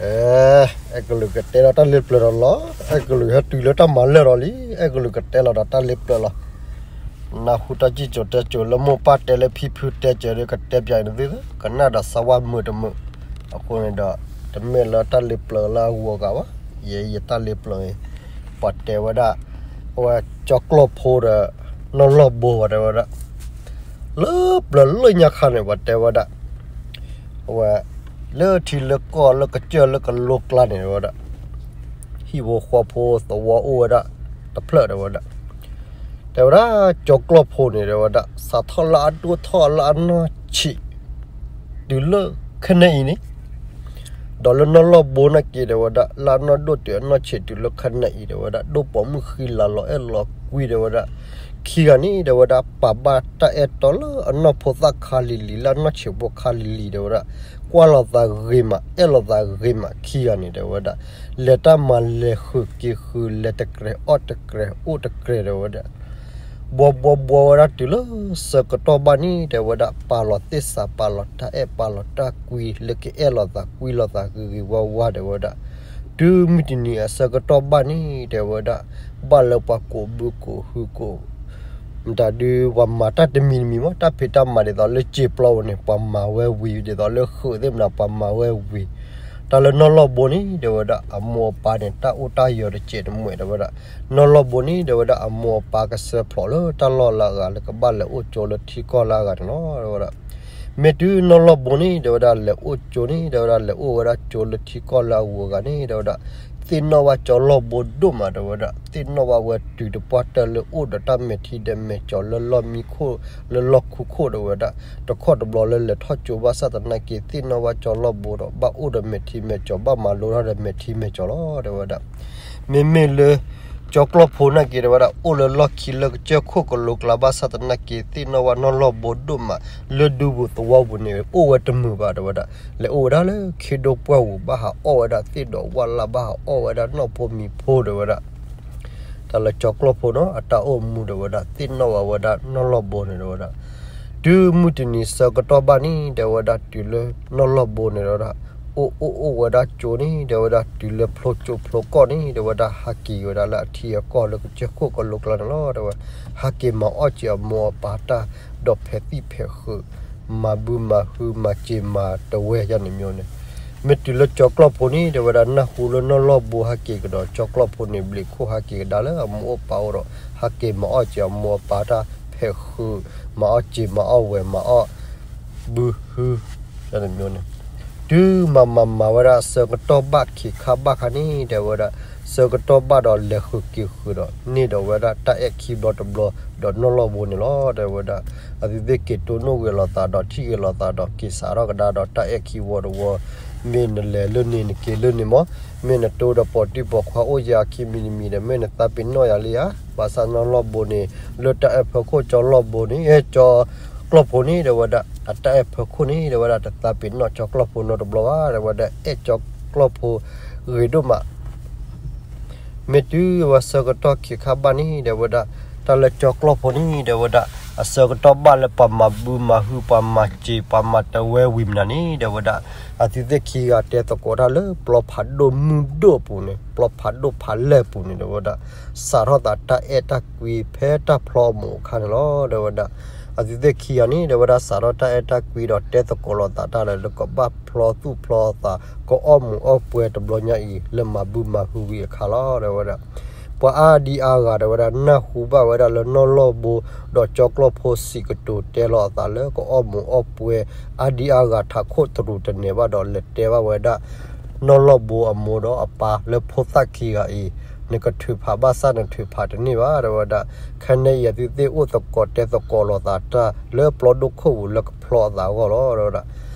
အဲ, အဲကလုာ်ကတဲလီၤတၢ်လ့ပျၢၤဒီးလီၤ, အဲကလုာ်ဟဲတုၤလၢတၢ်မၤလၢာ်ဒီးလံ, အဲကလုာ်ကတဲလီၤဒီးတၢ်လ့ပျၢၤလီၤ. နၢ်ဟူတၢ်စံၣ်စိၤတဲစိၤလၢမိၢ်ပၢ်တဲလၢဖံဖုတဲစၢၤဒီး ကတဲပၠးအံၤနသုသ့, ကနၣ်ဒီးစါဝါမုာ်တမုာ်. အဃိန့ၣ်ဒီး တမ့ၢ်လၢတၢ်လ့ပျၢၤလၢအဂီၤဂၤဘၣ်, ယဲယတၢ်လ့ပျၢၤအံၤ, ပှၤတဲဝဲဒၣ်, အဝဲကၠီကျီၢ်ဖိဒီး နီၢ်လီၢ်ဘိပှၤတဲဝဲဒၣ် လၢပျၢၤလၢညါခါန့ၣ် ပှၤတဲဝဲဒၣ်, အဝဲ, လၢထံလၢကီၢ်လၢကစၢၢ်လၢကလိကျါန့ၣ်တဲဝဲဒၣ်, ဟံၣ်ဖိဃီဖိသဝီအိၣ်ဝဲဒၣ်တဖျၢၣ်တဲဝဲဒၣ်, တဲဝဲဒၣ်ကၠီကျီၢ်ဖိန့ၣ်တဲဝဲဒၣ် စးထီၣ်လၢအဒိၣ်ထီၣ်လၢအနီၢ်ဆံး တုၤလၢခဲနံၣ်အံၤန့ၣ် ဒီးလၢနီၢ်လီၢ်ဘိနာ်က့ၤတဲဝဲဒၣ် လၢအနီၢ်ဒိၣ်တုၤအနီၢ်ဆံးတုၤလၢခဲနံၣ်အံၤတဲဝဲဒၣ် ဒိၣ်ပိာ်မုၣ်ဃံလၤလီၤအဲၣ်လီၤကွံတဲဝဲဒၣ်, ခံဂၤန့ၣ်တဲဝဲဒၣ် ပာ်ဘၣ်တၢ်အဲၣ်တီလၢအနီၢ်ဖိသၣ်ခါလံၤလံၤ လၢအနီၢ်ဆံးဖိခါလံၤလံၤတဲဝဲဒၣ်, ကွၢ်လိာ်သးဂ့ၤမး အဲၣ်လိာ်သးဂ့ၤမး ခံဂၤန့ၣ်တဲဝဲဒၣ်, လဲၤတၢ်မၤလဲၤဃုာ်က့ၤဃုာ် လဲၤတကြဲးအီၣ်တကြဲးအိၣ်တကြဲးတဲဝဲဒၣ် ဘှီဘှီဘှီဝဲဒၣ်တုၤလၢဆၢကတီၢ်ဘၣ်န့ၣ်တဲဝဲဒၣ် ပာ်လီၤသ့ၣ်စး ပာ်လီၤတၢ်အဲၣ် ပာ်လီၤတၢ်ကွံ လၢကအဲၣ်လိာ်သးကွံလိာ်သးဂ့ၤဂ့ၤဝါဝါတဲဝဲဒၣ်, တုၤမုၢ်တနံၤအဆၢကတီၢ်ဘၣ်န့ၣ်တဲဝဲဒၣ်, ဘၣ်လၢပှၤကိးဘုကိးဟုကိး မတၤဒုး ပှၤမၤတၢ်တမံၤတမံၤမး တၢ်ဖံးတၢ်မၤဒ်သိးလၢစ့ပျီပူၤန့ၣ် ပှၤမၤဝဲဝံၤ ဒ်သိးလၢဃုာ်သ့ၣ်မနၤ ပှၤမၤဝဲဝံၤ, တၢ်လၢနီၢ်လီၢ်ဘိန့ၣ်တဲဝဲဒၣ် အမိၢ်အပၢ်န့ၣ် တၢ်အိၣ်တၢ်ယၢၤတစဲးတမှဲးတဲဝဲဒၣ်, နီၢ်လီၢ်ဘိန့ၣ်တဲဝဲဒၣ် အမိၢ်အပၢ်ကစၢၢ်ဖျိးလၢတၢ်လီၢ်လၢအဂၤ လၢကဘၣ်လဲၤအိၣ်ကၠိလၢထံကီၢ်လၢအဂၤန့ၣ်လီၤတဲဝဲဒၣ်. မ့ၢ်တုၤနီၢ်လီၢ်ဘိန့ၣ်တဲဝဲဒၣ် လဲၤအိၣ်ကၠိန့ၣ်တဲဝဲဒၣ် လဲၤအိၣ်ဝဲဒၣ်ကၠိလၢထံကီၢ်လၢအဂၤန့ၣ်တဲဝဲဒၣ်, သ့ၣ်နီၣ်ဘၣ်ကၠီလီၢ်ဘိဒိၣ်မးတဲဝဲဒၣ်, သ့ၣ်နီၣ်ဘၣ်ဝဲတုၤတပှၢ်တၢၢ်လၢအိၣ်ဒီးတၢ်မဲာ်ထံဒီးမဲာ်ကၠီၤလၢလီၢ်မံခိၣ် လၢလီၢ်ခူခိၣ်တဲဝဲဒၣ်, တခီတဘျီလၢလဲၤထီၣ်ကၠိဘၣ်ဆၣ်သနာ်က့ သ့ၣ်နီၣ်ဘၣ်ကၠီလီၢ်ဘိဒီး ဘၣ်အိၣ်ဒီးမဲာ်ထံမဲာ်ကၠီၤ ဘၣ်မၤလိထီၣ်ဒီးမဲာ်ထံမဲာ်ကၠီၤလီၤတဲဝဲဒၣ်. မ့မ့ၢ်လၢ ကၠီကျီၢ်ဖိနာ်က့ၤတဲဝဲဒၣ် အိၣ်လၢလီၢ်ခံလၢကစၢၢ်ခိၣ်ကလိကျါဘၣ်ဆၣ်သနာ်က့ သ့ၣ်နီၣ်ဘၣ်နီၢ်လီၢ်ဘိဒိၣ်မး လၢဒူပူၤသဝီပူၤန့ၣ် အိၣ်ဝဲတမုာ်ဘၣ်တဲဝဲဒၣ်, လဲၤအိၣ်ဝဲဒၣ်လၢခ့ဒိၣ်ပှၢ်ပူၤ ဘၣ်ဟးအီၣ်ဝဲဒၣ်သ့ၣ်ဒီးဝၣ်လၢ် ဘၣ်ဟးအီၣ်ဝဲဒၣ်နီၢ်ဖိမံၤဖိတဲဝဲဒၣ် တၢ်လၢကၠီကျီၢ်ဖိနီၤ အတၢ်အိၣ်မူတဲဝဲဒၣ် သ့ၣ်နီၣ်ဘၣ်ဝဲဒၣ်နီၢ်လီၢ်ဘိန့ၣ်တဲဝဲဒၣ်, တုၤမုၢ်တနံၤဆၢကတီၢ်ဘၣ်န့ၣ် တဲဝဲဒၣ်တုၤလၢနီၢ်လီၢ်ဘိန့ၣ်တဲဝဲဒၣ်, အိၣ်အိၣ်အိၣ်ဝဲဒၣ်ကၠိန့ၣ် တဲဝဲဒၣ်တုၤလၢဖျိကၠိဖျိကီၢ်န့ၣ် တဲဝဲဒၣ် ဟးက့ၤဝဲဒၣ်လၢအထံအကီၢ်လၢကစၢၢ်ခိၣ်ကလိကျါန့ၣ်လီၤ တဲဝဲ, ဟးက့ၤမၤအီၣ်က့ၤအမိၢ်အပၢ်တၢ် ဒီးဖဲးသံၣ်ဖဲးဃုာ် မၤဘုမၤဟုမၤစ့ၤမၤတဝဲယါန့ၣ်မ့ၢ်န့ၣ်, မ့ၢ်တုၤလၢကၠီကျီၢ်ဖိန့ၣ် တဲဝဲဒၣ် နၢ်ဟူလၢနီၢ်လီၢ်ဘိဟဲက့ၤကဒီး ကၠီကျီၢ်ဖိန့ၣ် ဘျံးခိၣ်ဟဲက့ၤကဒါလၢအမိၢ်အိၣ်ပၢ်အိၣ်ဒီး ဟးက့ၤမၤအီၣ်က့ၤအမိၢ်အပၢ်တၢ်ဖဲးဃုာ်, မၤအီၣ်စ့ၤမၤအီၣ်ဝဲၤ မၤအီၣ်ဘုဟု န့ၣ်မ့ၢ်န့ၣ်, တုၤမၤမၤမၤဝဲဒၣ်ဆၢကတီၢ်ဘၣ်ခံခါဘၣ်ခါန့ၣ် တဲဝဲဒၣ်, ဆၢကတီၢ်ဘၣ်ဒီးလဲၤဃုာ်က့ၤဃုာ်ဒီး န့ၢ်ဒီးဝဲဒၣ်တၢ်အဲၣ်ခံဘျီတဘျီ ဒီးနီၢ်လီၢ်ဘိန့ၣ်လီၤ တဲဝဲဒၣ်, အသုသ့ၣ်က့ၤတိၢ်နီၣ်ဂ့ၤလိာ်သးဒီးထံၣ်ဂ့ၤလိာ်သးဒီးက့ၤစးထီၣ်ကဒါဒီးတၢ်အဲၣ်ခံဝီတဝီ, မ့ၢ်နလဲၤလၢန့ၣ်နက့ၤလၢန့ၣ်မး, မ့ၢ်နတိဒီးပိာ်တံၢ်ပိာ်ခွါအိၣ်ယၤခံမံၤတမံၤဒီး မ့ၢ်နသးပ့ၤနီၣ်ယၤလံဧါ, ဘၣ်ဆၣ်နီၢ်လီၢ်ဘိန့ၣ် လၢတၢ်အဲၣ်ဖၢခိၣ်ကၠီလီၢ်ဘိန့ၣ် ကၠီကျီၢ်ဖိန့ၣ် တဲဝဲဒၣ် အတၢ်အဲၣ်ဖၢခိၣ်န့ၣ် တဲဝဲဒၣ် တသးပ့ၤနီၣ်ကၠီကျီၢ်ဖိနီတဘျီဘၣ် တဲဝဲဒၣ် အဲၣ်ကၠီကျီၢ်ဖိဂ့ၤဒိၣ်မး မ့ၢ်တုၤဝဲဆၢကတီၢ်ခံခါဘၣ်န့ၣ် တဲဝဲဒၣ်, တၢ်လၢကၠီကျီၢ်ဖိန့ၣ် တဲဝဲဒၣ်, အဆၢကတီၢ်ဘၣ်လၢပှၤမၤဘုမၤဟု ပှၤမၤစ့ၤ ပှၤမၤတဝဲဝံၤမနုၤန့ၣ် တဲဝဲဒၣ်, အသုသ့ၣ်ခံဂၤတဲသကိးတၢ်လၢပျီဖးဒိၣ်မုၢ်ဒိၣ်အပူၤန့ၣ် ပျီဖးဒိၣ်ဖးလဲၢ်အပူၤန့ၣ် တဲဝဲဒၣ်, စးထီၣ်သးတၢ်အဲၣ်တၢ်ကွံဖဲတၢ်ဖျီအမိၢ်အခါန့ၣ်လီၤ တဲဝဲဒၣ်. အသုသ့ၣ်ခံဂၤန့ၣ် တဲဝဲဒၣ် စးထီၣ်တၢ်အဲၣ်တၢ်ကွံဒီးတဲသကိးလိာ်သးတၢ်လၢ လၢကဘၣ်ဖျီသူၣ်ဖျီသး ကအီၣ်မူးအီၣ်ပွဲတဘျီညါအံၤ လၢမၤဘုမၤဟုဝံၤအခါလီၤ တဲဝဲဒၣ်. ပှၤအါဒံအါဂၤ တဲဝဲဒၣ် နၢ်ဟူဘၣ်ဝဲဒၣ်လၢနီၢ်လီၢ်ဘိ ဒီးကၠီကျီၢ်ဖိစံးကတိၤတဲလီၤအသးလၢ ကအီၣ်မူးအီၣ်ပွဲ အါဒံအါဂၤထးခိၣ်တရူးတနဲၣ်ဘၣ်ဒီး လဲၤတဲဘၣ်ဝဲဒၣ် နီၢ်လီၢ်ဘိအမိၢ်ဒီးအပၢ်လၢဖိသၣ်ခံဂၤအံၤ, နကထုးဖးဘၣ်ဆၣ်နထုးဖးတန့ၢ်ဘၣ် တဲဝဲဒၣ်. ခဲန့ၣ်အံၤ အသုသ့ၣ်အိၣ်သကိးတဲသကိးလိာ်သးတၢ်လၢပျီဒိၣ်ခိၣ်ပူၤလၢကဖျီအသးအဂီၢ်လီၤ တဲဝဲဒၣ်.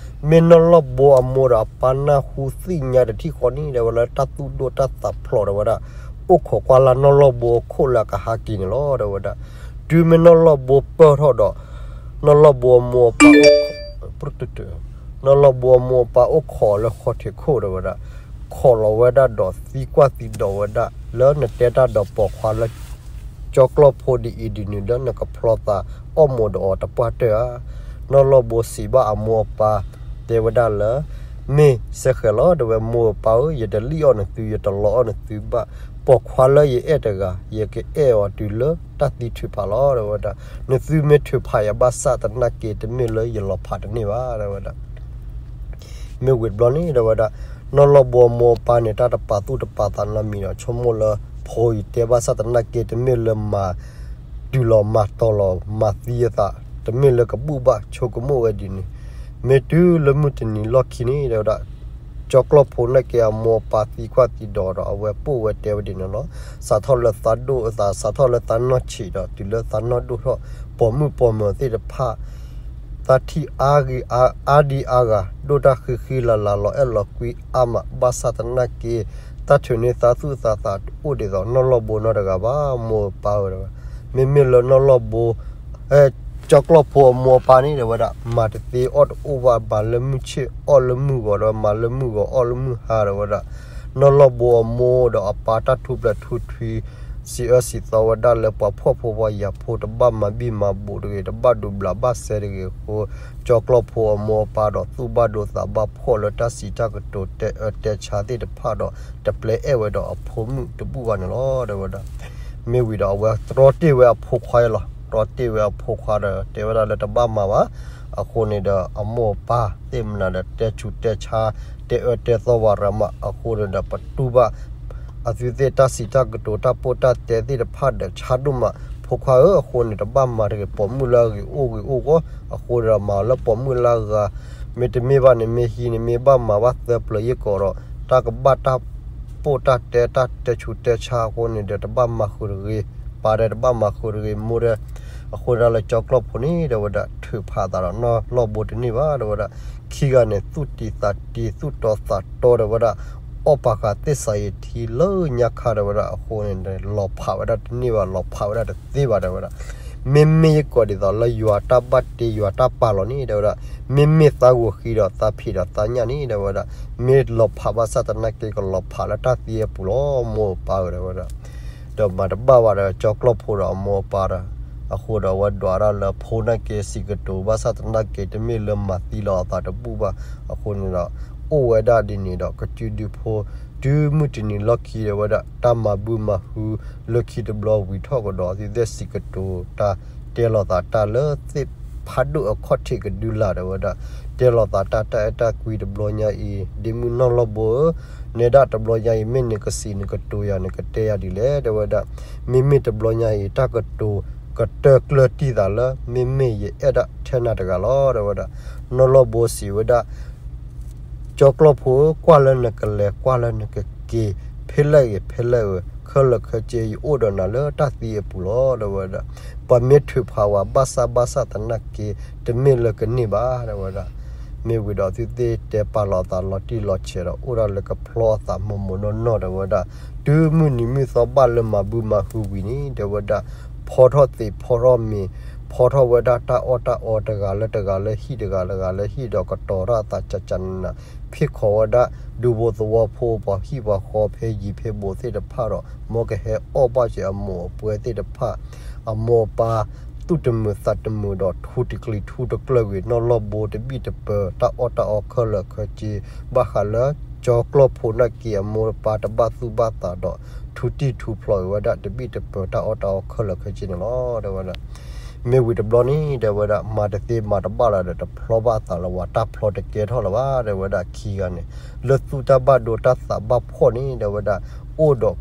မ့ၢ်နီၢ်လီၢ်ဘိအမိၢ်ဒီးအပၢ်နၢ်ဟူသ့ၣ်ညါတထံၣ်ဃီန့ၣ် တဲဝဲဒၣ် လၢတၢ်သူၣ်ဒိၣ်တၢ်သးဖျိး တဲဝဲဒၣ်, အိၣ်ခိးကွၢ်လၢ်နီၢ်လီၢ်ဘိအခိၣ်လၢအကဟးက့ၤန့ၣ်လီၤ တဲဝဲဒၣ်. တုၤမ့ၢ်နီၢ်လီၢ်ဘိပၢၢ်ထီၣ်ဒီး နီၢ်လီၢ်ဘိအမိၢ်အပၢ် နီၢ်လီၢ်ဘိအမိၢ်အပၢ်အိၣ်ခိးလၢဃီထံးခိၣ် တဲဝဲဒၣ်, ခိးလီၤဝဲဒၣ်ဒီးသံကွၢ်သံဒိးဝဲဒၣ် လၢနတဲတၢ်ဒီးပိာ်ခွါလၢ ကၠီကျီၢ်ဖိဒ်အံၤဒ်နုၤ လၢနကဖျီသးအီၣ်မူးဒီးအီၤတပှၢ်တၢၢ်ဧါ. နီၢ်လီၢ်ဘိစံးဘၣ်အမိၢ်အပၢ် တဲဝဲဒၣ်လၢ မ့ၢ်စဲဃဲၤလီၤ တဲဝဲ, မိၢ်ပၢ်ဧၢ, ယတလံၣ်အီၣ်နသု, ယတလီအီၣ်နသုဘၣ်. ပိာ်ခွါလၢယအဲၣ်တဂၤ, ယကအဲၣ်အီၤတုၤလၢတၢ်သံထုးဖးလီၤ တဲဝဲဒၣ်. နသုမ့ၢ်ထုးဖးယၤဘၣ်ဆၣ်သနာ်က့ တမ့ၢ်လၢယလီၤဖးတန့ၢ်ဘၣ် တဲဝဲဒၣ်. မ့ၢ်ဝံၤတဘျီန့ၣ် တဲဝဲဒၣ်, နီၢ်လီၢ်ဘိအမိၢ်အပၢ်န့ၣ် တၢ်တပာ်သူၣ်တပာ်သးနီတမံၤဒီး ဆိကမိၣ်လၢ ဖိယတဲဘၣ်ဆၣ်သနာ်က့ တမ့ၢ်လၢမၤ တုၤလီၤမၤတီၤလီၤမၤသံအသး, တမ့ၢ်လၢကဘူၣ်ဘၣ်, ဆိကမိၣ်ဝဲဒ်န့ၣ်. မ့ၢ်တုၤလၢမုၢ်တနံၤလီၢ်ခံန့ၣ် တဲဝဲဒၣ်, ကၠီကျီၢ်ဖိနာ်က့အမိၢ်အပၢ်သံကွၢ်သံဒိးဒီး အဝဲပိာ်ဝဲတဲဝဲဒ်န့ၣ်လီၤ. စးထီၣ်လၢသးဒိၣ်အသး, စးထီၣ်လၢသးနီၢ်ဆံးဒီး တုၤလၢသးနီၢ်ဒိၣ်ထီၣ်, ပိာ်မုၣ်ပိာ်မၢၤသ့ၣ်တဖၣ် သးထံၣ်အါဂ့ၤအါ, အါဒံအါဂၤ, ဒိၣ်တၢ်ဃံဃံလၤလၤ လီၤအဲၣ်လီၤကွံအါမး, ဘၣ်ဆၣ်သနာ်က့ တၢ်ထုးန့ၢ်သးသူၣ်သးသးတအိၣ်ဒ်သိးနီၢ်လီၢ်ဘိနီတဂၤဘၣ်, မိၢ်ပၢ်ဧၢ တဲဝဲ. မ့မ့ၢ်လၢနီၢ်လီၢ်ဘိ ကၠီကျီၢ်ဖိအမိၢ်အပၢ်န့ၣ် တဲဝဲဒၣ်, မၤတသ့အီၣ်တအိၣ်ဘၣ်, မၤလၢမုၢ်ဆ့ၣ်အီၣ်လၢမုၢ်ဂီၤဒီး မၤလၢမုၢ်ဂီၤအီၣ်လၢမုၢ်ဟါ တဲဝဲဒၣ်. နီၢ်လီၢ်ဘိအမိၢ်ဒီးအပၢ် တၢ်ထူးပျဲၤထူးထွံ စံးအၢစံးသီဝဲဒၣ်လၢ ပှၤဖှီၣ်ဖိပှၤယာ်ဖိ တဘၣ်မၤဘံၣ်မၤဘူးတဂ့ၤ, တဘၣ်ဒိးဘျးဘၣ်စဲတဂ့ၤအဃိ, ကၠီကျီၢ်ဖိအမိၢ်အပၢ်ဒီး သူၣ်ဘၣ်ဒိသးဘၣ်ဖှီၣ်လၢတၢ်စံးတၢ်ကတိၤ တဲအၢတဲဆါသ့ၣ်တဖၣ်ဒီး တပျဲအဲၣ်ဝဲဒီးအဖိမုၣ်တဘူၣ်ဘၣ်န့ၣ်လီၤ တဲဝဲဒၣ်. မ့ၢ်ဝံၤဒီး အဝဲတြီတ့ၢ်ဝဲအဖိခွါအံၤလီၤ. တြီတ့ၢ်ဝဲအဖိခွါဒီး တဲဝဲဒၣ်လၢတဘၣ်မၤဘၣ်. အဃိန့ၣ်ဒီး အမိၢ်အပၢ်သ့ၣ်မနုၤဒီး တဲဆူးတဲဆါ တဲအၢတဲသီဝဲရၤမး. အဃိန့ၣ်ဒီး ပတူၢ်ဘၣ် အသုသ့ၣ်တၢ်စံးတၢ်ကတိၤ တၢ်ပိၢ်တၢ်တဲသ့ၣ်တဖၣ်ဒီး ဆါဒိၣ်မး, ဖိခွါဧၢ, အဃိန့ၣ် တဘၣ်မၤတဂ့ၤ, ပိာ်မုၣ်လၢအဂ့ၤအိၣ်ဂ့ၤအိၣ်ဂီၢ်, အဃိဒီးမၤလၢပိာ်မုၣ်လၢအဂၤ, မ့တမ့ၢ်ဘၣ်န့ၣ် မ့ၢ်ဟံးန့ၣ် မ့ၢ်ဘၣ်မၤဘၣ်သၢပျၢၤယ့ၢ်ကီးဒီး တၢ်ကဘၣ်တၢ်ပိၢ်တၢ်တဲ တၢ်တဲဆူးတဲဆါအဃိန့ၣ်ဒီး တဘၣ်မၤဃုာ်တဂ့ၤ, ပၢ်ဒီးတဘၣ်မၤဃုာ်တဂ့ၤ, မိၢ်ဒီး အဃိဒၣ်လၢကၠီကျီၢ်ဖိန့ၣ် တဲဝဲဒၣ် ထုးဖးအသးဒီးနီၢ်လီၢ်ဘိတန့ၢ်ဘၣ် တဲဝဲဒၣ်. ခံဂၤန့ၣ် သူၣ်တံၤသးတံၤ သူၣ်တီသးတီ တဲဝဲဒၣ်, အီၣ်ပာ်ဃာ်သ့ၣ်စးယံာ်ထံလၢညါခါ တဲဝဲဒၣ်. အဃိန့ၣ် လီၤဖးဝဲဒၣ်တန့ၢ်ဘၣ်, လီၤဖးဝဲဒၣ်တသ့ဘၣ် တဲဝဲဒၣ်. မ့မ့ၢ်ယကိးဒ်သိးလၢယွၤတၢ်ဘၣ်တ့ ယွၤတၢ်ပာ်လီၤန့ၣ် တဲဝဲဒၣ်, မ့မ့ၢ်သးဂိၤဃံဒီးသးဖံးဒီးသးညၣ်န့ၣ် တဲဝဲဒၣ်, မ့ၢ်လီၤဖးဘၣ်ဆၣ်သနာ်က့ ကလီၤဖးလၢတၢ်သံအပူၤလီၤ မိၢ်ပၢ်ဧၢ တဲဝဲဒၣ်. ဒီးမၤတဘၣ်ဘၣ်ဒီး ကၠီကျီၢ်ဖိဒီးအမိၢ်အပၢ်ဒီး အဃိဒီးအဝဲဒွးဒၣ်လၢဖိနာ်က့ စံးကတိၤဘၣ်ဆၣ်သနာ်က့ တမ့ၢ်လၢမၤသံလီၤအသးတဘူၣ်ဘၣ်. အဃိန့ၣ်ဒီး အိၣ်ဝဲဒၣ်ဒ်န့ၣ်ဒီး ကစုဒုဖိ တုၤမုၢ်တနံၤလီၢ်ခံ တဲဝဲဒၣ်, တၢ်မၤဘုမၤဟု လၢခံတဘျီဝံၤထီၣ်ကဒီး သုသ့ၣ်စံးကတိၤတၢ် တဲလိာ်သးတၢ်လၢသ့ၣ်ဖးဒိၣ်အခီၣ်ထံးကဒုလာ် တဲဝဲဒၣ်, တဲလိာ်သးတၢ် တၢ်အဲၣ်တၢ်ကွံတဘျီညါအံၤ, ဒ့မုၣ်နီၢ်လီၢ်ဘိဧၢ, နဲဒၣ်တဘျီညါအံၤ မ့ၢ်နကစံးနကတိၤယၤ နကတဲယၤဒ်လဲၣ် တဲဝဲဒၣ်. မ့မ့ၢ်တဘျီညါအံၤ တၢ်ကတိၤကတၢၢ်ကျၢၢ်တံၢ်သးလၢ မ့မ့ၢ်ယအဲၣ်ဒၣ်ထဲနၤတဂၤလီၤ တဲဝဲဒၣ်. နီၢ်လီၢ်ဘိစံးဝဲဒၣ် ကၠီကျီၢ်ဖိဧၢ, ကွၢ်လၢနကလဲၤ ကွၢ်လၢနကက့ၤ, ဖဲလဲၣ်ဂ့ၤ ဖဲလဲၣ်ဂ့ၤ, ခဲလၢာ်ခဲဆ့ ယအိၣ်ဒီးနၤလၢတၢ်သံအပူၤလီၤ တဲဝဲဒၣ်. ပှၤမ့ၢ်ထုးဖးဝဲဘၣ်ဆၣ်ဘၣ်ဆၣ်သနာ်က့ တမ့ၢ်လၢကန့ၢ်ဘၣ် တဲဝဲဒၣ်. မ့ၢ်ဝံၤဒီးသုသ့ၣ်တဲပာ်လီၤသးလီၤတံၢ်လီၤဆဲးဒီး အိၣ်ဒၣ်လၢကဖျီအသးမိၢ်မိၢ်နီၢ်နီၢ် တဲဝဲဒၣ်. တုၤမုၢ်နံၤမုၢ်သီဘၣ်လၢမၤဘုမၤဟုဝံၤန့ၣ် တဲဝဲဒၣ်, ဖီထီၣ်သံးဖီထီၣ်မ့ၤ, ဖီထီၣ်ဝဲဒၣ်တၢ်အီၣ်တၢ်အီ တဂၤလၢတဂၤလၢဟံၣ် တဂၤလၢတဂၤလၢဟံၣ်ဒီး ကတီၤထီၣ်အသးကၠးကၠးနးနး, ဖ့ၣ်ခိးဝဲဒၣ် ဒူဖိသဝီဖိ ပှၤဟံၣ်ပှၤဃီ ဖဲယံၤဖဲဘူးသ့ၣ်တဖၣ်ဒီး မ်ကဟဲအီၣ်ဘၣ်က့ၤအမိၢ်အပၢ်သ့ၣ်တဖၣ် အမိၢ်အပၢ် သူၣ်တမုာ်သးတမုာ်ဒီး ထူတကျံၤထူတကျၢၤဂ့ၤ နီၢ်လီၢ်ဘိတဘံၣ်တပၢၤ တၢ်အီၣ်တၢ်အီခဲလၢာ်ခဲဆ့ ဘၣ်ဃးလၢ ကၠီကျီၢ်ဖိနာ်က့ အမိၢ်အပၢ်တဘၣ်သူၣ်ဘၣ်သးဒီး ထူတံၢ်ထူဖျိးဂ့ၤဝဲဒၣ် တဘံၣ်တပၢၤ တၢ်အီၣ်တၢ်အီခဲလၢာ်ခဲဆ့န့ၣ်လီၤ တဲဝဲဒၣ်. မ့ၢ်ဝံၤတဘျီန့ၣ် တဲဝဲဒၣ် မၤတသ့မၤတဘၣ်လၢၤဒီး တဖျီဘၣ်အသးလၢၤဝဲ တၢ်ဖျီတကဲထီၣ်လၢၤဘၣ် တဲဝဲဒၣ် ခံဂၤန့ၣ် လၢသူၣ်တၢ်ဘၣ်ဒိတၢ်သးဘၣ်ဖှီၣ်န့ၣ် တဲဝဲဒၣ် အိၣ်ဒီး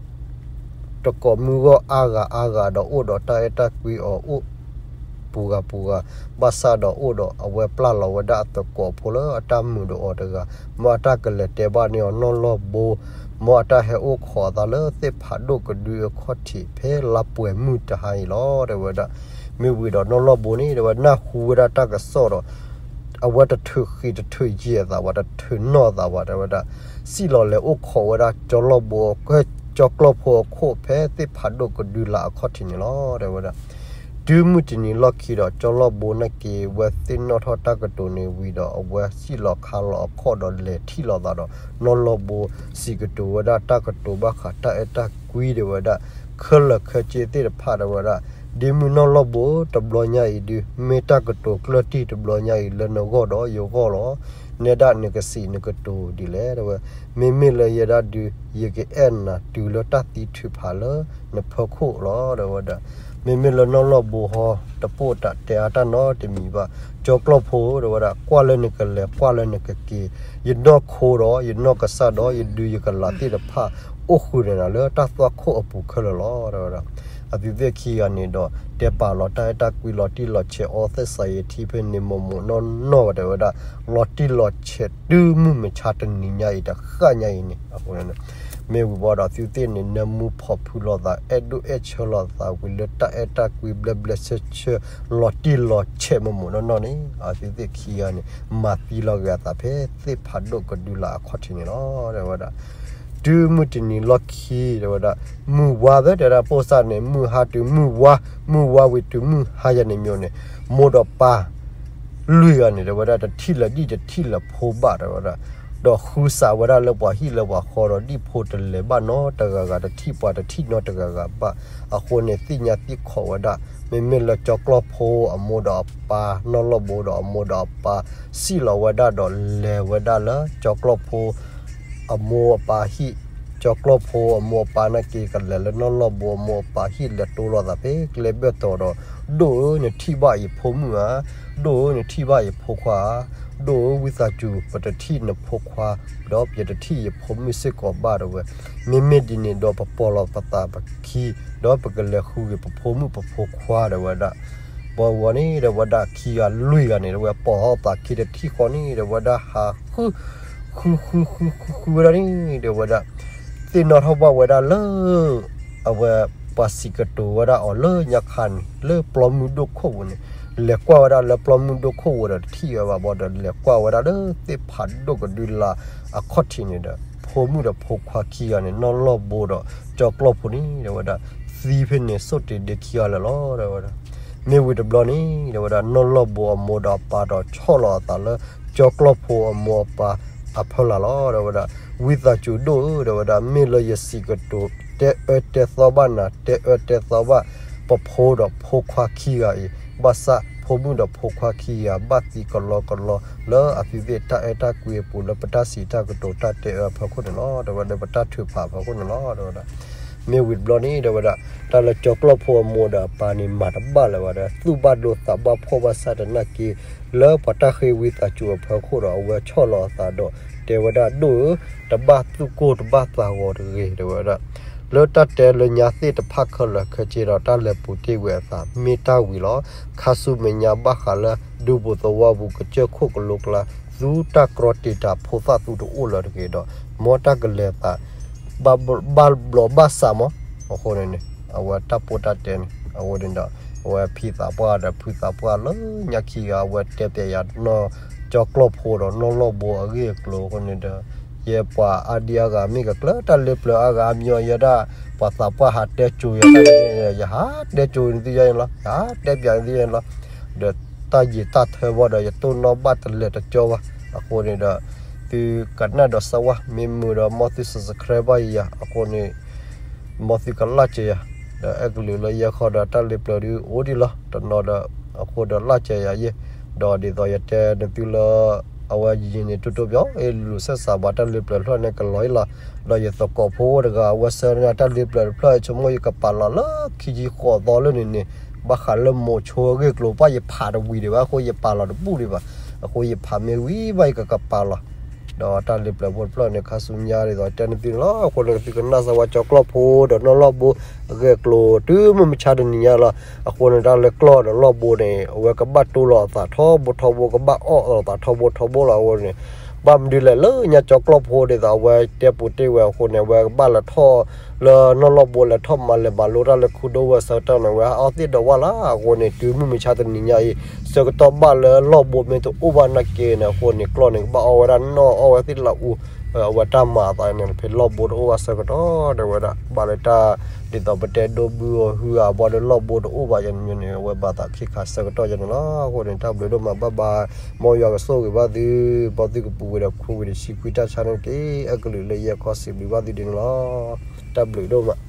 တကိးမုၢ်ဂီၢ်အါဂၤအါဂၤဒီး အိၣ်ဒီးတၢ်အဲၣ်တၢ်ကွံအီၤ အိၣ်ပူၤဂၤပူၤဂၤ ဘၣ်ဆၣ်ဒီးအိၣ်ဒီးအဝဲပျၢ်လီၤဝဲဒၣ်အသကိးဖိလၢအတၢ်မုာ်ဒီးအီၤတဂၤ မ်အတၢ်ကလဲၤတဲဘၣ်န့ၢ်အီၤနီၢ်လီၢ်ဘိ မ်အတၢ်ဟဲအိၣ်ခိးအသးလၢသ့ၣ်ဖးဒိၣ်ကဒုအခီၣ်ထံး ဖဲလါပှဲၤမုၢ်တဟါအံၤလီၤ တဲဝဲဒၣ်. မ့ၢ်ဝံၤဒီးနီၢ်လီၢ်ဘိန့ၣ် တဲဝဲ နၢ်ဟူဝဲဒၣ်တၢ်ကစီၣ်ဒီး အဝဲတထုးဃံးတထုးယံာ်အသးဘၣ် တထုးနီၢ်အသးဘၣ် တဲဝဲဒၣ် စံၣ်လီၤလဲၤအိၣ်ခိးဝဲဒၣ် ကၠီလီၢ်ဘိ ကၠီကျီၢ်ဖိအခိၣ် ဖဲသ့ၣ်ဖးဒိၣ်ကဒုလာ်အခီၣ်ထံးန့ၣ်လီၤ တဲဝဲဒၣ်. တုၤမုၢ်တနံၤလီၢ်ခံဒီး ကၠီလီၢ်ဘိနာ်က့ ဝဲသ့ၣ်နီၣ်ထီၣ်တၢ်ကတိၤန့ၣ်ဝံၤဒီး အဝဲစံၣ်လီၤခါလီၤအခီၣ်ဒီးလဲၤထံၣ်လိာ်သးဒီး နီၢ်လီၢ်ဘိ စံးကတိၤဝဲဒၣ်တၢ်ကတိၤဘၣ်ဃးတၢ်အဲၣ်တၢ်ကွံ တဲဝဲဒၣ် ခဲလၢာ်ခဲဆ့သ့ၣ်တဖၣ် တဲဝဲဒၣ် ဒ့မုၣ်နီၢ်လီၢ်ဘိ တဘျီညါအံၤဒုး မ့ၢ်တၢ်ကတိၤကျၢၢ်တံၢ်တဘျီညါအံၤ လၢနဂီၢ်ဒီးယဂီၢ်လီၤ. နဲဒၣ်နကစံးနကတိၤဒ်လဲၣ် တဲဝဲ, မ့မ့ၢ်လၢယဲဒၣ်ဒုး ယကအဲၣ်နၤတုၤလၢတၢ်သံထုးဖးလၢနဖီခိၣ်လီၤ တဲဝဲဒၣ်. မ့မ့ၢ်လၢနီၢ်လီၢ်ဘိဟီ တပိၢ်တၢ်တဲအါတၢ်နီတမံၤဘၣ်. ကၠီကျီၢ်ဖိ တဲဝဲဒၣ်, ကွၢ်လၢနကလဲၤ ကွၢ်လၢနကက့ၤ, ယနီၢ်ခိဒီး ယနီၢ်ကစၢ်ဒီး ယဒုးယကလၤသ့ၣ်တဖၣ် အိၣ်ဃုာ်န့ၢ်နၤလၢတၢ်သွၣ်ခိၣ်အပူၤခဲလၢာ်လီၤ တဲဝဲဒၣ်. အသုသ့ၣ်ခံဂၤန့ၣ်ဒီး တဲပာ်လီၤတၢ်အဲၣ်တၢ်ကွံလီၤတံၢ်လီၤဆဲးအီၤ သဲစးယံၤထံဖဲန့ၣ် မိၢ်မိၢ်နီၢ်နီၢ် တဲဝဲဒၣ်, လီၤတံၢ်လီၤဆဲးတုၤမုၢ်မဆါတနံၤညါအံၤ တဃၣ်ညါအံၤန့ၣ် အဃိန့ၣ် မ့ၢ်ဝံၤဘၣ်ဒီး သုသ့ၣ်န့ၣ် နၢမူဖီၣ်ဖုးလိာ်သး အဲၣ်ဒိၣ်အဲၣ်ဆၢလိာ်သးဝံၤလၢတၢ်အဲၣ်တၢ်ကွံ ဘျဲဘျဲဆၢဆၢ လီၤတံၢ်လီၤဆဲး မိၢ်မိၢ်နီၢ်နီၢ်န့ၣ် အသုသ့ၣ်ခံဂၤန့ၣ် မၤသံလီၤက့ၤအသးဖဲသ့ၣ်ဖးဒိၣ်ကဒုလာ်အခီၣ်ထံးန့ၣ်လီၤ တဲဝဲဒၣ်. တုၤမုၢ်တနံၤလီၢ်ခံ တဲဝဲဒၣ်, မုၢ်ဝါသၢ တဲဝဲဒၣ် ပိၢ်စၢ်န့ၣ် မုၢ်ဟါတုၤမုၢ်ဝါ, မုၢ်ဝါဝံၤတုၤမုၢ်ဟါယၤန့ၣ် မ့ၢ်န့ၣ် မိၢ်ဒီးပၢ် လွံၢ်ဂၤန့ၣ် တဲဝဲဒၣ် တထံၣ်လၢဒံၣ်တထံၣ်လၢဖိဘၣ် တဲဝဲဒၣ်, ဒီးဃုစးဝဲဒၣ်လၢပှၤဟံၣ်လၢပှၤဃီဒီး ဒံၣ်ဖိတလဲၤဘၣ်နီတဂၤဂၤ တထံၣ်ပှၤတထံၣ်နီတဂၤဂၤဘၣ်. အဃိန့ၣ် သ့ၣ်ညါသံခိးဝဲဒၣ် မ့မ့ၢ်လၢကၠီကျီၢ်ဖိအမိၢ်ဒီးအပၢ် နီၢ်လီၢ်ဘိဒီးအမိၢ်ဒီးအပၢ် စံၣ်လီၤဝဲဒၣ်ဒီးလဲၤဝဲဒၣ်လၢကၠီကျီၢ်ဖိ အမိၢ်အပၢ်ဟံၣ်, ကၠီကျီၢ်ဖိအမိၢ်အပၢ်နာ်က့ၤ ကလဲၤလၢနီၢ်လီၢ်ဘိအမိၢ်အပၢ်ဟံၣ် လဲၤတိလီၤသးဖဲကျဲဘၢၣ်တီၤဒီး, ဒိၣ်ဧၢ နထံၣ်ဘၣ်ယဖိမုၣ်ဧါ, ဒိၣ်ဧၢ နထံၣ်ဘၣ်ယဖိခွါဧါ, ဒိၣ်ဧၢ ဝံသးစူၤ ပတထံၣ်နဖိခွါ ဒီးပတထံၣ်ယဖိမုၣ်စ့ၢ်ကီးဘၣ် တဲဝဲ. မ့မ့ၢ်ဒ်န့ၣ်ဒီး ပပိာ်လီၤပသးပခံ ဒီးပကလဲၤဃုက့ၤပဖိမုၣ်ပဖိခွါ တဲဝဲဒၣ်. ပှၤဝဲန့ၣ် တဲဝဲဒၣ် ခံဂၤလွံၢ်ဂၤန့ၣ် တဲဝဲ ပိာ်ထီၣ်သးခံတထံၣ်ဃီန့ၣ် တဲဝဲဒၣ် ဟးဃု ဃုဃုဃုဃုဃုဝဲဒၣ်န့ၣ် တဲဝဲဒၣ်, သ့ၣ်နီၣ်ထီၣ်ဘၣ်ဝဲဒၣ်လၢ အဝဲပှၤစံးကတိၤဝဲဒၣ်အီၤလၢညါခါန့ၣ် လၢပျီမုၢ်ဒိၣ်ခိၣ်ပူၤန့ၣ်, လဲၤကွၢ်ဝဲဒၣ်လၢပျီမုၢ်ဒိၣ်ခိၣ်ပူၤဒီး တထံၣ်ဝဲဘၣ်ဘၣ်ဒီး လဲၤကွၢ်ဝဲဒၣ်လၢသ့ၣ်ဖးဒိၣ်ကဒုလာ်အခီၣ်ထံးန့ၣ်ဒီး ဖိမုၣ်ဒီးဖိခွါခံဂၤန့ၣ် နီၢ်လီၢ်ဘိဒီးကၠီကျီၢ်ဖိန့ၣ် တဲဝဲဒၣ် သံဖဲန့ၣ် ဆိၣ်တ့ၢ်ဒ့ခံဂၤလၢာ်လီၤ တဲဝဲဒၣ်. မ့ၢ်ဝံၤတဘျီန့ၣ် တဲဝဲဒၣ် နီၢ်လီၢ်ဘိအမိၢ်ဒီးအပၢ်ဒီးဆီၣ်လီၤအသးလၢ ကၠီကျီၢ်ဖိအမိၢ်အပၢ်အဖီလာ်လီၤ တဲဝဲဒၣ်. ဝံသးစူၤဒိၣ်ဧၢ တဲဝဲဒၣ်, မ့ၢ်လၢယစံးကတိၤ တဲအၢတဲသီဘၣ်နၤ တဲအၢတဲသီဘၣ် ပဖိဒီးဖိခွါခံဂၤအံၤ, ဘၣ်ဆၣ်ဖိမုၣ်ဒီးဖိခွါခံဂၤ ဘၣ်သံကလီကလီ လၢအသုသ့ၣ်တၢ်အဲၣ်တၢ်ကွံအပူၤ လၢပတၢ်စံးတၢ်ကတိၤတၢ်တဲအၢအဖီခိၣ်န့ၣ်လီၤ တဲဝဲ, လၢပတၢ်ထုးဖးအဖီခိၣ်န့ၣ်လီၤ တဲဝဲဒၣ်. မ့ၢ်ဝံၤတဘျီန့ၣ် တဲဝဲဒၣ်, တၢ်လၢကၠီကျီၢ်ဖိအမိၢ်ဒီးအပၢ်န့ၣ် မၤတဘၣ်လၢၤဘၣ်ဒီး သူၣ်ဘၣ်ဒိသးဘၣ်ဖှီၣ်ဘၣ်ဆၣ်သနာ်က့ လၢပှၤတၢ်ဃ့ဝံသးစူၤအဖီခိၣ်ဒီး အဝဲဆီၣ်လီၤအသးဒီး တဲဝဲဒၣ်ဒိၣ်ဧၢ, တဘၣ်သူၣ်ကိၢ်တဘၣ်သးဂီၤတဂ့ၤ တဲဝဲဒၣ်. လၢတၢ်တဲလၢညါသ့ၣ်တဖၣ်ခဲလၢာ်ခဲဆ့ဒီး တၢ်လဲၤပူၤတ့ၢ်ဝဲအသး မ့ၢ်တၢ်ဝံၤလီၤ. ခါဆူမဲာ်ညါဘၣ်ဃးလၢ ဒူပူၤသဝီပူၤ ကစၢၢ်ခိၣ်ကလိကျါ သူတၢ်ကြီတ့ၢ်တၢ်ဖိသၣ်သူတအိၣ်လၢၤတဂ့ၤဒီး မ်တၢ်ကလဲၤသး ဘၣ်ဘျီးဘၣ်စးမး, အဃိန့ၣ်န့ၣ် အဝဲတၢ်ပိၢ်တၢ်တဲန့ၣ် အဃိန့ၣ်ဒီး အဝဲဖံသးပှၢ်ဒီးဖုသးပှၢ်လၢညါခံဂၤ အဝဲတဲပျဲယၤနီၢ်ကၠီကျီၢ်ဖိဒီးနီၢ်လီၢ်ဘိအဂ့ၢ်အကျိၤအဃိန့ၣ်ဒီး ယဲပှၤအါဒံအါဂၤမ့ၢ်ကကျၢၤ တၢ်လ့ပျၢၤအါဂၤအါမံၤအီၤယဲဒၣ် ပှၤသးပှၢ်ဟးတဲကိၤယၤ ယဟးတဲကိၤနသုယါန့ၣ်လီၤ, ယဟးတဲပျဲနသုယါန့ၣ်လီၤ. ဒီးတၢ်ယံာ်တၢ်ထၢဘၣ်ဒီး ယတိၢ်နီၣ်ဘၣ်တလဲၤတကၠီဘၣ်. အဃိန့ၣ်ဒီး သုကနၣ်ဒီးစၢဝါ မ့ၢ်မုာ်ဒီး မ်သု subscribe ဘၣ်ယၤ အဃိန့ၣ် မ်သုကလၢ်စၢၤယၤ ဒီးအဲၣ်ကလုာ်လၢယဲခီဒီး တၢ်လ့ပျၢၤဒုးအိၣ်ဒံးလီၤ တနီၤဒီး အဃိဒီးလၢ်စၢၤယၤယဲ ဒီးဒ်သိးယတဲနသုလၢ အဝဲယံာ်န့ၣ် တိတိပျီ အ့ၣ်လူၤဆဲးစးဘၣ် တၢ်လ့ပျၢၤတဖျၢၣ်န့ၣ် ကလီၤအံၤလီၤ. ဒီးယသကိးဖိအိၣ်တဂၤ အဝဲဆၢနၤ တၢ်လ့ပျၢၤတဖျၢၣ် ဆိကမိၣ်ယကပာ်လီၤလၢခံဆံဃိးသီလၢန့ၣ်န့ၣ် ဘၣ်ဃးလၢမိၤဆိအဂ့ၢ်ကျိၤ ပှၢ်ယဖးတဝံၤဒံးဘၣ် အဃိယပာ်လီၤတဘူၣ်ဒံးဘၣ်. အဃိယဖးမ့ၢ်ဝံၤဘၣ် ယကကပာ်လီၤ ဒီးတၢ်လ့ပျၢၤဖိတဖျၢၣ်န့ၣ် ခါဆူညါဒ်သိးတဲနသုန့ၣ်လီၤ. အဃိန့ၣ် သုကနၣ်စၢဝါ ကၠီကျီၢ်ဖိဒီးနီၢ်လီၢ်ဘိအဂ့ၢ်အကျိၤ တုၤမုၢ်မဆါတနံၤညါလီၤ. အဃိန့ၣ် တၢ်လၢကျီၢ်ဒီးလီၢ်ဘိန့ၣ် အဝဲကဘၣ်တိၢ်လီၤအသးထီဘိထီဘိ ကဘၣ်အီၣ်လီၤအသးထီဘိထီဘိလီၤ. အဃိန့ၣ် ဘၣ်မနုၤလဲၣ် လၢညါကၠီကျီၢ်ဖိဒ်သိး အဝဲတဲပူၤတ့ၢ်ဝဲအဃိန့ၣ် အဝဲကဘၣ်လဲၤထီၣ်လၢနီၢ်လီၢ်ဘိ လဲၤထီၣ်မၤလဲၤမၤလိတၢ်လၢခူဒိၣ်ဝဲအဆၢကတီၢ်န့ၣ် အဝဲအီၣ်သ့ၣ်ဒီးဝၣ်လီၤ. အဃိန့ၣ် တုၤမုၢ်မဆါတနံၤညါအံၤ ဆၢကတီၢ်ဘၣ်လၢလီၢ်ဘိမ့ၢ်တအိၣ်ဘၣ်နာ်က့န့ၣ် အဃိန့ၣ် ကျီၢ်န့ၣ် ကဘၣ်အီၣ်ဝဲဒၣ်နီၣ် အီၣ်ဝဲသ့ၣ်လၢအူ အဝဲတၢ်မၤအသးန့ၣ် ဖဲလီၢ်ဘိတအိၣ်ဘၣ်ဆၢကတီၢ် တဲဝဲဒၣ် ဘၣ်လၢတၢ်ဒ်သိးပတဲဒိဘုအီၤဟုအဘီဒီး လီၢ်ဘိတအိၣ်ဘၣ်ယၤန့ၣ် အဝဲဘၣ်သးခံခါဆၢကတီၢ်ယၤန့ၣ်လီၤ. အဃိန့ၣ် တၢ်ဘျုးဒိၣ်မး ဘၣ်ဘၣ် မ်ယွၤကဆိၣ်ဂ့ၤဘၣ်သု ဘီသုကပူၤဝဲဒီး ခိဝံၤဒီးဆံခွံတၢ်ဆါန့ၣ်တက့ၢ်. အဲၣ်ကလုာ်လၢယဲခီစံးဘျုးဘၣ်သုဒ်န့ၣ်လီၤ. တၢ်ဘျုးဒိၣ်မး.